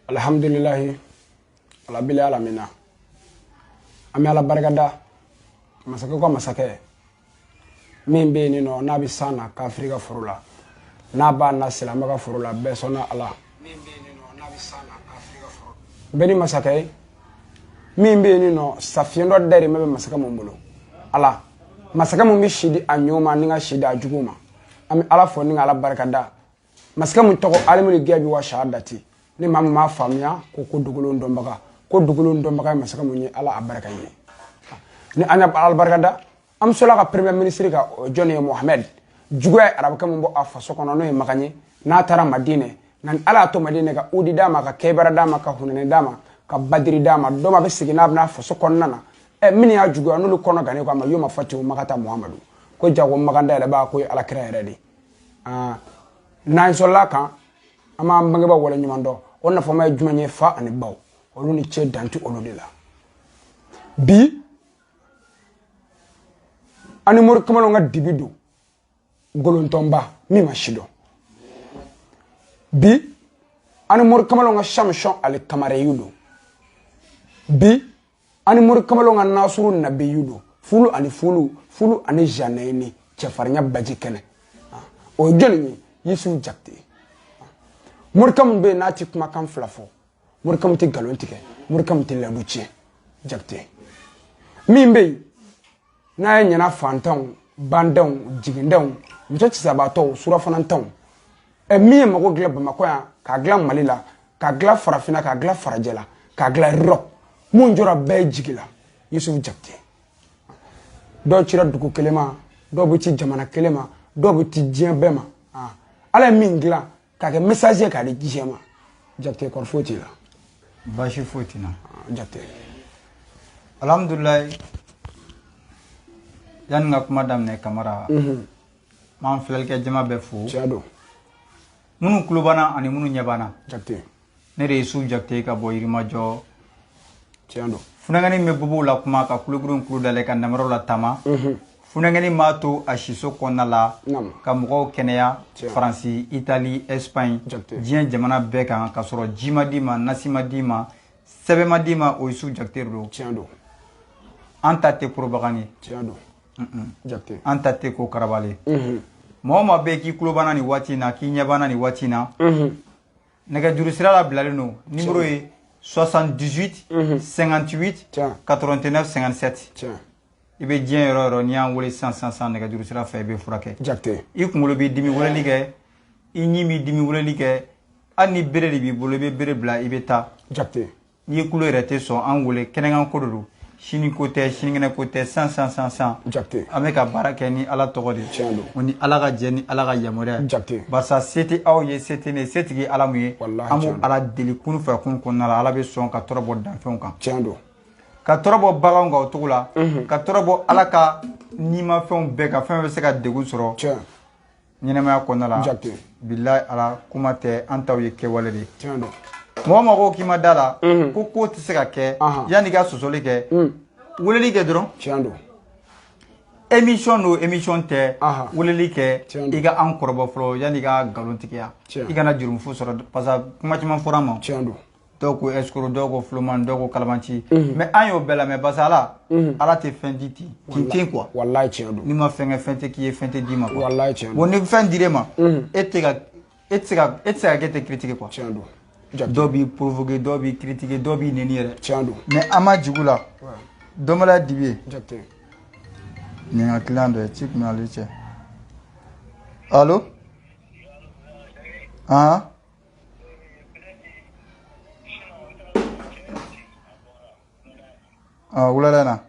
Alhamdulilahi alabili alamina. An bɛ Ala barikada masakɛ ka masakɛ min bɛ yen nɔ n'a bɛ san na kafiri ka foro la n'a b'a na silamɛ ka foro la bɛɛ sɔnna Ala min bɛ yen nɔ n'a bɛ san na kafiri ka foro bɛɛ ni masakɛ ye min bɛ yen nɔ safiyɛn dɔ dayirimɛ bɛ masakɛ mun bolo Ala masakɛ mun bɛ si di a ɲɔgɔn ma ni ka si di a jugu ma an bɛ Ala fo ni ka Ala barikada masakɛ mun tɔgɔ alimuli gɛbi wa shahadati ni maa min m'a faamuya ko dogolen dɔnbaga ko dogolen dɔnbaga ye masakɛ mun ye Ala a barika ye ni an ya Ala barikada an bɛ sɔrɔ ka premier ministre ka jɔn ye Mohamed juguya ye arabukɛ mun bɔ a faso kɔnɔ n'o ye Makan ye n'a taara Madinɛ nka ni Ala y'a to Madinɛ ka udi d'a ma ka kɛbara d'a ma ka hunɛnɛ d'a ma ka badiri d'a ma dɔ ma bɛ segin n'a bɛna faso kɔnɔna na ɛ minnu y'a juguya n'olu kɔnɔ gannen ko a ma yoma fatihu makata Muhamadu ko jago Makan dayɛlɛbaa ko ye Ala kira yɛrɛ de n'an sɔrɔla kan an b'an bangebaaw wale ɲuman dɔn o nafama ye jumɛn ye fa ani baw olu ni cɛ dan tɛ olu de la bi ani mori kamalenw ka dibi don golontɔnba min ma si dɔn bi ani mori kamalenw ka samsɔn ale kamareyu don bi ani mori kamalenw ka nasuru nabiyu don fulu ani fulu fulu ani janɛni cɛfarinya baji kɛnɛ o ye jɔnni ye Yusufu Jakite morikɛ min bɛ yen n'a tɛ kumakan fila fɔ morikɛ min tɛ nkalon tigɛ morikɛ min tɛ layidu tiɲɛ Jakite min bɛ yen n'a ye ɲɛna fantanw bandanw jigindanw muso tisabaatɔw surafanantanw ɛ min ye mago dilan Bamakɔ yan k'a dilan Mali la k'a dilan farafinna k'a dilan farajɛ la k'a dilan Europe mun jɔra bɛɛ jigi la Yusufu Jakite dɔw cira dugu kelen ma dɔw bɛ ci jamana kelen ma dɔw bɛ ci diɲɛ bɛɛ ma Ala ye min dilan k'a kɛ message ye k'a di diɲɛ ma Jakite kɔrɔ foyi t'i la baasi foyi t'i na Jakite alhamdulilayi yanni n ka kuma daminɛ Kamara n b'an filɛlikɛ jama bɛɛ fo tiɲɛ don minnu tulo b'an na ani minnu ɲɛ b'an na Jakite ne de ye Yusufu Jakite ka bɔ Yirimajɔ tiɲɛ don funankɛnin bɛ bobow la kuma ka kulokuru kulo dayɛlɛ ka namaraw la taama funankɛnin m'a to a siso kɔnɔna la ka mɔgɔw kɛnɛya Faransi Itali Espagne diɲɛ jamana bɛɛ kan ka sɔrɔ ji ma d'i ma nasi ma d'i ma sɛbɛn ma d'i ma o Yusufu Jakite don tiɲɛ don an ta tɛ propagande ye tiɲɛ don Jakite an ta tɛ ko karabalen mɔgɔ ma bɛ k'i tulo b'an na nin waati in na k'i ɲɛ b'an na nin waati in na nɛgɛjuru sira labilalen don numéro ye 78 58 89 57 i bɛ diɲɛ yɔrɔ yɔrɔ n'i y'an wele sisan sisan sisan nɛgɛjuru sira fɛ i bɛ furakɛ Jakite i kunkolo b'i dimi weleli kɛ i ɲin b'i dimi weleli kɛ hali ni bere de b'i bolo i bɛ bere bila i bɛ taa Jakite n'i kulo yɛrɛ tɛ sɔn an wele kɛnɛkan ko de don sini ko tɛ sinikɛnɛ ko tɛ san san san san Jakite an bɛ ka baara kɛ ni Ala tɔgɔ de tiɲɛ don o ni Ala ka jɛ ni Ala ka yamaruya Jakite barisa se tɛ aw ye se tɛ ne ye setigi ye Ala mun ye an b'o Ala deli kun fɛ kun kɔnɔna la Ala bɛ sɔn ka tɔɔrɔ bɔ danfɛnw kan tiɲɛ don ka tɔɔrɔ bɔ baganw kan o cogo la ka tɔɔrɔ bɔ Ala ka nimafɛnw bɛɛ kan fɛn bɛ se ka degun sɔrɔ tiɲɛ ɲɛnɛmaya kɔnɔna la Jakite bilahi Ala kuma tɛ an taw ye kɛwale de ye tiɲɛ don mɔgɔ ma ko k'i ma da la ko ko tɛ se ka kɛ yanni i ka sɔsɔli kɛ weleli kɛ dɔrɔn tiɲɛ don émission don émission tɛ weleli kɛ Tiɲɛ i ka an kɔrɔbɔ fɔlɔ yanni i ka nkalon tigiya Tiɲɛ. i kana jurumufu sɔrɔ parce que kuma caman fɔra an ma tiɲɛ don dɔw ko escroc dɔw ko filoman dɔw ko kalabanci mais an y'o bɛɛ lamɛn parce que Ala Ala tɛ fɛn di ten ten ten quoi walahi tiɲɛ don n'i ma fɛn kɛ fɛn tɛ k'i ye fɛn tɛ d'i ma quoi walahi tiɲɛ don bon ni fɛn dir'e ma e tɛ ka e tɛ se ka e tɛ se ka kɛ tɛ critiquer quoi tiɲɛ don Jakite dɔw b'i provoquer dɔw b'i critiquer dɔw b'i nɛni yɛrɛ tiɲɛ don mais an ma jigin u la dɔnbaliya dibi ye Jakite nin ka client dɔ ye ci kun b'ale cɛ allo han ah wulada in na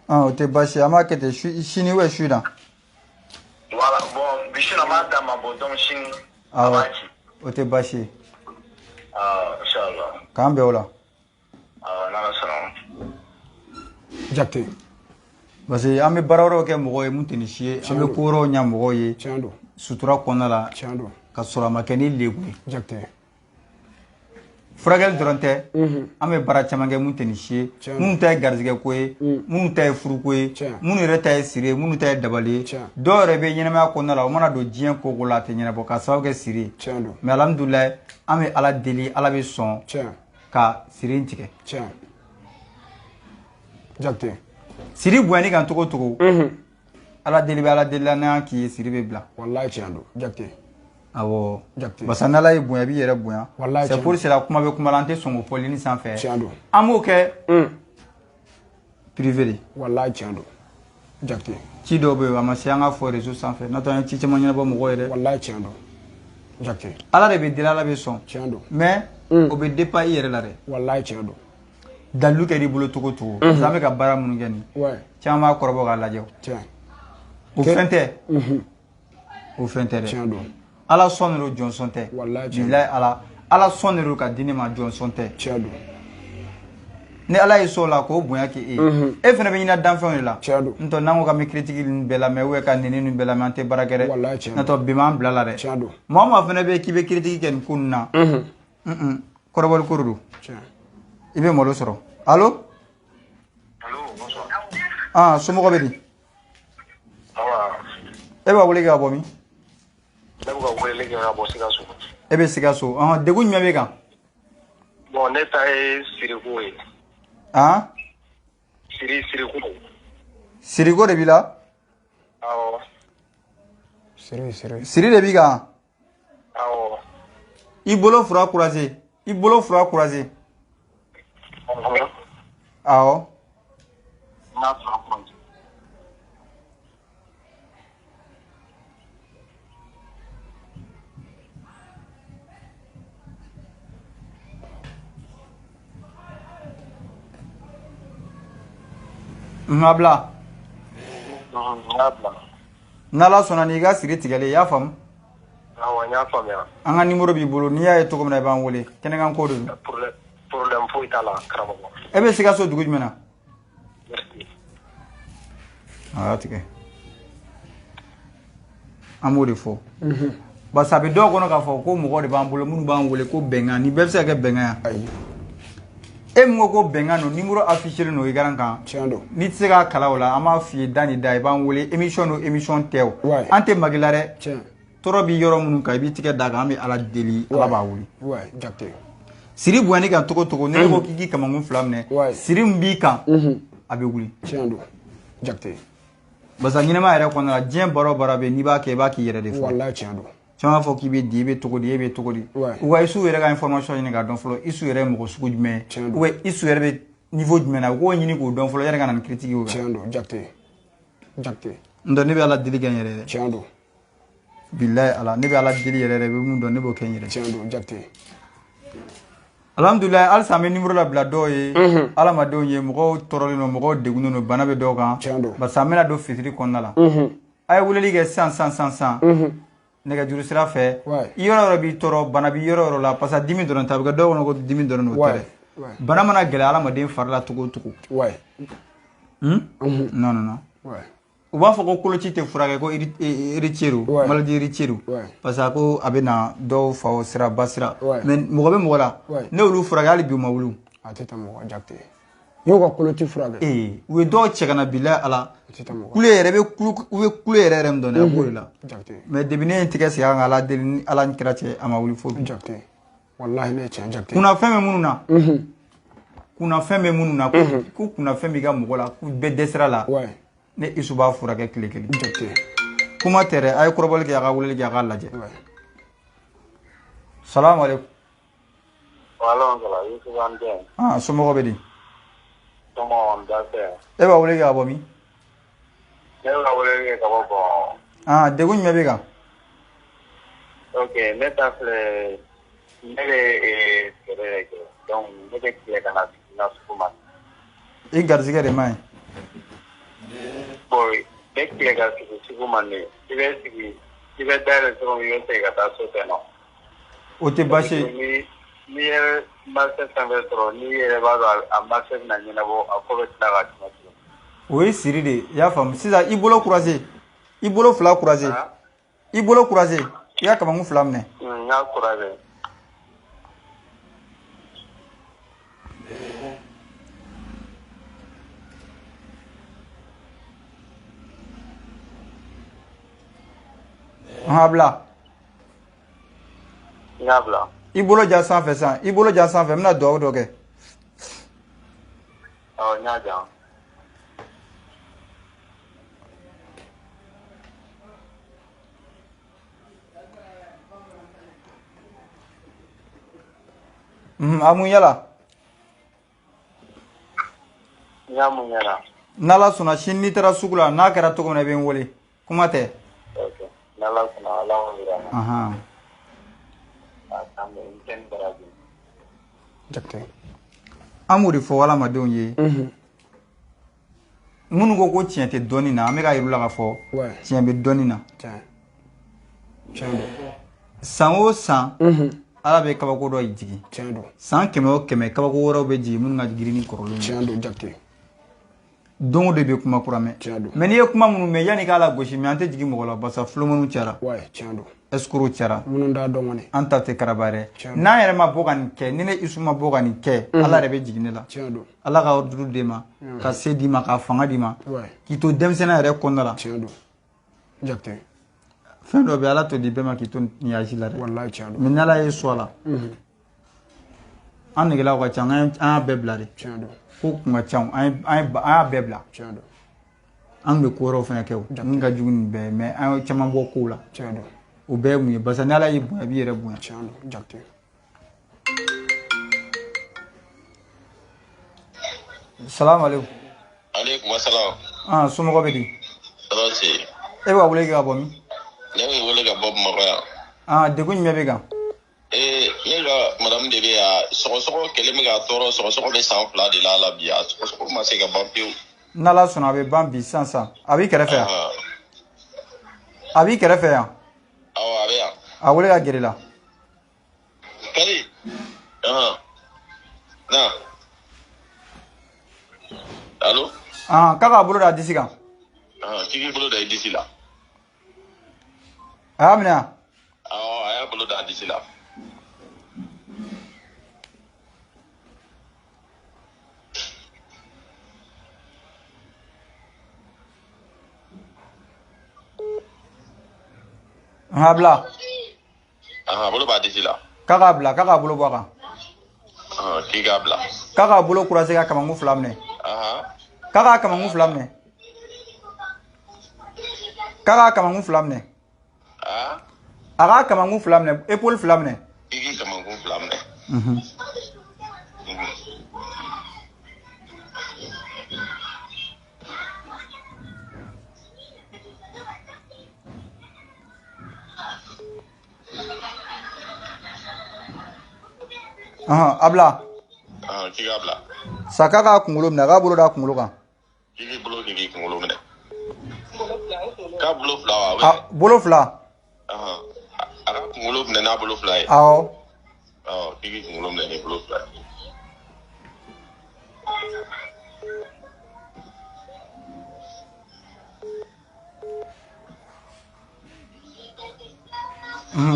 ah o tɛ baasi ye an b'a kɛ ten sini ou su in na Voilà, bon, bi su in na n b'a d'a ma bon donc sini a awɔ b'a ci. O tɛ baasi ye Ah, inchallah. K'an bɛn o la Ah, n'Ala sɔnna ma. Jakite parce que an bɛ baara wɛrɛw kɛ mɔgɔw ye mun tɛ nin si ye an bɛ ko wɛrɛw ɲɛ mɔgɔw ye tiɲɛ don sutura kɔnɔna la tiɲɛ don ka sɔrɔ a ma kɛ ni lebu ye Jakite Furakɛli dɔrɔn tɛ, an bɛ baara caman kɛ mun tɛ nin si ye, minnu ta ye garijɛgɛ ko ye, minnu ta ye furuko ye, minnu yɛrɛ ta ye siri ye, minnu ta ye dabali ye. Dɔw yɛrɛ bɛ ɲɛnamaya kɔnɔna la, o mana don diɲɛ ko ko la, a tɛ ɲɛnabɔ k'a sababu kɛ siri ye. Mais alhamdulilayi, an bɛ Ala deli, Ala bɛ sɔn ka siri in tigɛ. Siri bonyani kan cogo o cogo, Ala deli bɛ Ala deli la, n'a k'i ye siri bɛ bila. Walayi tiɲɛ don, Jakite. Awɔ, parce que n'Ala y'i bonya, i b'i yɛrɛ bonya. C'est pour cela kuma bɛ kuma la, an tɛ sɔn k'o fɔ ligne sanfɛ. Tiɲɛ don. An b'o kɛ privé de. Walayi tiɲɛ don, Jakite. Ci dɔw bɛ yen, a ma se an ka fɔ réseau sanfɛ, n'o tɛ an ye ci caman ɲɛnabɔ mɔgɔw ye dɛ. Walayi tiɲɛ don, Jakite. Ala de bɛ deli, Ala bɛ sɔn. Tiɲɛ don. Mais o bɛ dépend i yɛrɛ la dɛ. Walayi tiɲɛ don. Dalilu kɛr'i bolo cogo o cogo, parce que an bɛ ka baara minnu kɛ nin, caman b'a kɔrɔbɔ k'a lajɛ. Tiɲɛ. O fɛn tɛ. O fɛn tɛ dɛ. Tiɲɛ don. Ala sɔn de don, jɔn sɔn tɛ. Walayi tiɲɛ. Bilayi Ala, Ala sɔn de don ka di ne ma, jɔn sɔn tɛ. Tiɲɛ don. Ni Ala ye sɔn o la k'o bonya k'e ye, e fana bɛ ɲinɛ danfɛnw de la. Tiɲɛ don. N'o tɛ n'an ko k'an bɛ critique ninnu bɛɛ lamɛn ou bien ka nɛni ninnu bɛɛ lamɛn, an tɛ baara kɛ dɛ. Walayi tiɲɛ don. N'o tɛ bi m'an bila la dɛ. Tiɲɛ don. Maa o maa fana bɛ yen k'i bɛ critique kɛ nin ko ninnu na, kɔrɔbɔli ko de don. Tiɲɛ. I bɛ malo sɔrɔ. Allo? Allo, bonsoir. Ah, somɔgɔw bɛ di? Awa. E b'a wele ka bɔ min? Ne bɛ ka weleli kɛ ka bɔ Sikaso. E bɛ Sikaso. Ɔhɔn, degun jumɛn b'e kan? Bon, ne ta ye siriko ye. Han? Siriko. Siriko de b'i la? Awɔ. Siri. Siri de b'i kan? Awɔ. I bolo fura croisé. I bolo fura croisé. Awɔ. N y'a fura croisé. N ka bila. N y'a bila. N'Ala sɔnna n'i ka siri tigɛlen, i y'a faamu? Awɔ, n y'a faamuya. An ka numéro b'i bolo, n'i y'a ye cogo min na i b'an wele. Kɛnɛkan ko de don. Problème foyi t'a la, karamɔgɔ. E bɛ Sikaso dugu jumɛn na? Merci. A y'a tigɛ. An b'o de fɔ. Parce que a bɛ dɔw kɔnɔ k'a fɔ ko mɔgɔ de b'an bolo minnu b'an wele ko bɛnkan. Nin bɛɛ bɛ se ka kɛ bɛnkan ye. Ayi. E min ko ko bɛnkan don, numéro affiché don écran kan. Tiɲɛ don. N'i tɛ se k'a kalan o la, an b'a f'i ye da ni da, i b'an wele émission don, émission tɛ o. An tɛ magi la dɛ. Tiɲɛ. Tɔɔrɔ b'i yɔrɔ minnu kan, i b'i tigɛ d'a kan, an bɛ Ala deli, Ala b'a wuli. Jakite. Siri bonyani kan cogo o cogo, ni ne ko k'i k'i kamankun fila minɛ, siri min b'i kan, a bɛ wuli. Tiɲɛ don, Jakite. Parce que ɲɛnamaya yɛrɛ kɔnɔna la, diɲɛ baara o baara bɛ yen, n'i b'a kɛ, i b'a k'i yɛrɛ de fɔlɔ. Walayi tiɲɛ don. Caman b'a fɔ k'i bɛ di, i bɛ cogo di, e bɛ cogo di. U ka Isu yɛrɛ ka information ɲini k'a dɔn fɔlɔ, Isu yɛrɛ ye mɔgɔ sugu jumɛn ye, ou bien Isu yɛrɛ bɛ niveau jumɛn na, u k'o ɲini k'o dɔn fɔlɔ yanni ka na ni critique ye. Tiɲɛ don, Jakite. Jakite. N tɛ, ne bɛ Ala deli kɛ n yɛrɛ ye dɛ. Tiɲɛ don. Bilayi Ala, ne bɛ Ala deli yɛrɛ yɛrɛ, i bɛ mun dɔn, ne b'o kɛ n yɛrɛ ye. Tiɲɛ don, Jakite. Alhamdulilayi, halisa an bɛ numéro labila dɔw ye, adamadenw ye, mɔgɔw tɔɔrɔlen don, mɔgɔw degunnen don, bana bɛ dɔw kan. Tiɲɛ don. Parce que an bɛna don fitiri kɔnɔna la. A ye weleli kɛ sisan sisan sisan sisan. Nɛgɛjuru sira fɛ, i yɔrɔ yɔrɔ b'i tɔɔrɔ, bana b'i yɔrɔ yɔrɔ la, parce que dimi dɔrɔn tɛ, a bɛ kɛ dɔw kɔnɔ ko dimi dɔrɔn don, o tɛ dɛ. Bana mana gɛlɛya adamaden fari la cogo o cogo. Non non non. U b'a fɔ ko koloci tɛ furakɛ, ko héritier don, maladie héritier don. Parce que ko a bɛ na dɔw faw sira, ba sira. Mais mɔgɔ bɛ mɔgɔ la, ne y'olu furakɛ hali bi u ma wuli. A tɛ taa mɔgɔ, Jakite. I y'o ka koloci furakɛ. Ee, u ye dɔw cɛ ka na bilayi Ala. Kule yɛrɛ bɛ kulu, u bɛ kule yɛrɛ yɛrɛ min dɔn dɛ, a b'o de la. Jakite. Mais depuis ne ye n tigɛ sigi a kan Ala deli ni Ala ni kira cɛ, a ma wuli fo bi. Jakite. Walahi ne ye tiɲɛ, Jakite. Kunnafɛn bɛ minnu na. Kunnafɛn bɛ minnu na, ko kunnafɛn b'i ka mɔgɔ la, k'u bɛɛ dɛsɛra la. Ne Isu b'a furakɛ tile kelen. Jakite. Kuma tɛ dɛ, a ye kɔrɔbɔli kɛ, a ka weleli kɛ, a k'a lajɛ. Salamu aleykum. Waaleykum salaam, Yusufu an den. Ah, somɔgɔw bɛ di? Somɔgɔw an baasi tɛ. E b'a wele kɛ ka bɔ min? Ne b'a wele kɛ ka bɔ Bamakɔ. Ah, degun jumɛn b'e kan? Ok, ne ta filɛ, ne bɛ feere de kɛ, donc ne bɛ tile ka na sigi n ka sugu ma. I garijɛgɛ de man ɲi. Bon, ne tile ka sigi sugu ma ne, i bɛ sigi, i bɛ dayɛlɛ cogo min, i bɛ segin ka taa so ten nɔ. O tɛ baasi ye. N'i ye marché fɛn fɛn sɔrɔ, n'i yɛrɛ b'a dɔn a marché bɛna ɲɛnabɔ, a ko bɛ tila ka tɛmɛ tuguni. O ye siri de ye, i y'a faamu. Sisan i bolo croisé, i bolo fila croisé, i bolo croisé, i ka kamankun fila minɛ. N y'a croisé. A bila. N y'a bila. I bolo ja sanfɛ sisan, i bolo ja sanfɛ, n bɛna dugawu dɔ kɛ. Awɔ, n y'a jan. A mun yala? N y'a mun ɲɛna. N'Ala sɔnna, sini n'i taara sugu la, n'a kɛra cogo min na, i bɛ n wele. Kuma tɛ. Ok, n'Ala sɔnna, Ala k'o yira n na. A k'an bɛn, i cɛ ni baraji. Jakite. An b'o de fɔ hadamadenw ye. Minnu ko ko tiɲɛ tɛ dɔnni na, an bɛ k'a yir'u la k'a fɔ tiɲɛ bɛ dɔnni na. Tiɲɛ. Tiɲɛ don. San o san, Ala bɛ kabako dɔ jigin. Tiɲɛ don. San 100 o 100, kabako wɛrɛw bɛ jigin minnu ka girin ni kɔrɔlenw ye. Tiɲɛ don, Jakite. Don o don i bɛ kuma kura mɛn. Tiɲɛ don. Mais n'i ye kuma minnu mɛn, yanni k'a lagosi, mais an tɛ jigin mɔgɔ la barisa filomaniw cayara. Ouais, tiɲɛ don. Escroc cayara. Minnu t'a dɔn kɔni. An ta tɛ karaba yɛrɛ. Tiɲɛ don. N'an yɛrɛ ma bɔ ka nin kɛ, ni ne Isu ma bɔ ka nin kɛ, Ala yɛrɛ bɛ jigin ne la. Tiɲɛ don. Ala ka ordre d'e ma, ka se d'i ma, ka fanga d'i ma. K'i to denmisɛnninya yɛrɛ kɔnɔna la. Tiɲɛ don. Jakite. Fɛn dɔ bɛ Ala t'o di bɛɛ ma k'i to nin âge la dɛ. Walahi tiɲɛ don. Mais n'Ala ye sɔn a la. An negelaw ka ca, an y'a bɛɛ bila de. Tiɲɛ don. Ko kun ka ca, an y'a bɛɛ bila. Tiɲɛ don. An bɛ ko wɛrɛw fana kɛ o. Min ka jugu nin bɛɛ ye, mais an ye caman bɔ kow la. Tiɲɛ don. O bɛɛ ye mun ye? Barisa ni Ala y'i bonya, i b'i yɛrɛ bonya. Tiɲɛ don, Jakite. Salamu aleykum. Aleykum salam. Ah, somɔgɔw bɛ di? Tɔɔrɔ tɛ yen. E bɛ ka wele kɛ ka bɔ min? Ne bɛ wele ka bɔ Bamakɔ yan. Ah, degun jumɛn bɛ kan? Ne ka madame de bɛ yan, sɔgɔsɔgɔ kɛlen bɛ k'a tɔɔrɔ, sɔgɔsɔgɔ bɛ san 2 de la bi, a sɔgɔsɔgɔ ma se ka ban pewu. N'Ala sɔnna, a bɛ ban bi sisan sisan. A b'i kɛrɛfɛ yan? A b'i kɛrɛfɛ yan? Awɔ, a bɛ yan. A wele ka gɛrɛ i la. Kadi. Na. Allo? K'a k'a bolo da disi kan. K'i k'i bolo da i disi la. A y'a minɛ yan? Awɔ, a y'a bolo da disi la. A bila. A bolo b'a disi la. K'a k'a bila, k'a k'a bolo bɔ a kan. K'i k'a bila. K'a k'a bolo kurase ka kamankun 2 minɛ. K'a k'a kamankun 2 minɛ. K'a k'a kamankun 2 minɛ. A k'a kamankun 2 minɛ, épaule 2 minɛ. K'i k'i kamankun 2 minɛ. A bila. K'i k'a bila. Sa k'a k'a kunkolo minɛ, a k'a bolo da kunkolo kan. K'i k'i bolo k'i kunkolo minɛ. K'a bolo 2 wa? Bolo 2. A ka kunkolo minɛ n'a bolo 2 ye. Awɔ. K'i k'i kunkolo minɛ ni bolo 2 ye.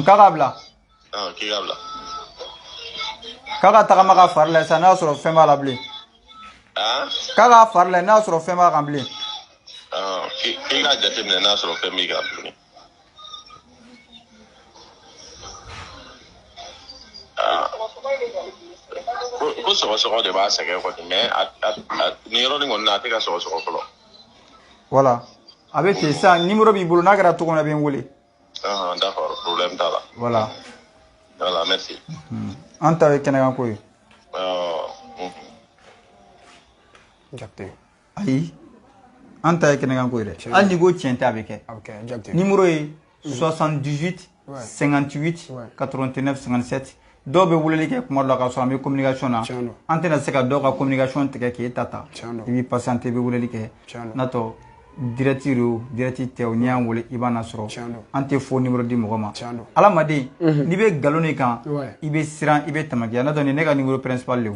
K'a k'a bila. K'i k'a bila. K'a ka tagama ka fari la sisan, n'a y'a sɔrɔ fɛn b'a la bilen. K'a k'a fari la, n'a y'a sɔrɔ fɛn b'a kan bilen. K'i k'a jateminɛ n'a sɔrɔ fɛn b'i kan tuguni. Ko sɔgɔsɔgɔ de b'a sɛgɛn kɔni, mais nin yɔrɔnin kɔni na, a tɛ ka sɔgɔsɔgɔ fɔlɔ. Voilà. A bɛ ten sisan, numéro b'i bolo, n'a kɛra cogo min na, i bɛ n wele. D'accord, problème t'a la. Voilà. Voilà, merci. An ta ye kɛnɛkanko ye. Jakite. Ayi. An ta ye kɛnɛkanko ye dɛ. Hali n'i ko tiɲɛ tɛ, a bɛ kɛ. A bɛ kɛ, Jakite. Numéro ye 78 58 89 57. Dɔw bɛ weleli kɛ kuma dɔ la k'a sɔrɔ an bɛ communication na. An tɛna se ka dɔw ka communication tigɛ k'e ta ta. I b'i patienter, i bɛ weleli kɛ. N'a tɔ direct o direct tɛ o, n'i y'an wele i b'an lasɔrɔ. An tɛ faux numéro di mɔgɔ ma. Adamaden, n'i bɛ nkalon de kan, i bɛ siran, i bɛ tamakiya. N'a tɔ nin ne ka numéro principal de ye.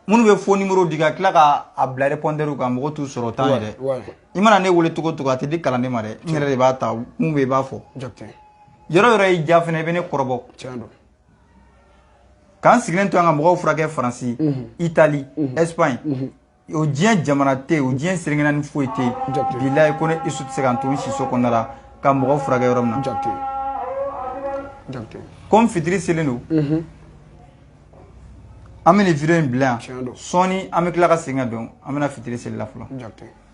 Minnu bɛ faux numéro di ka tila k'a bila répondeur kan, mɔgɔ t'u sɔrɔ tan yɛrɛ. I mana ne wele cogo o cogo, a tɛ di kalanden ma dɛ. N yɛrɛ de b'a ta, mun bɛ yen i b'a fɔ. Yɔrɔ yɔrɔ y'i ja fana, i bɛ ne kɔrɔbɔ. K'an sigilen to an ka mɔgɔw furakɛ Faransi, Italie, Espagne. O diɲɛ jamana tɛ yen, o diɲɛ seleke naani foyi tɛ yen. Bilayi ko ne Isu tɛ se ka n to n siso kɔnɔna la Ka mɔgɔw furakɛ yɔrɔ min na. Jakite, Jakite. Comme fitiri selen don, an bɛ nin video in bila yan. Tiɲɛ don. Sɔɔni an bɛ tila ka segin ka don, an bɛna fitiri seli la fɔlɔ. Jakite.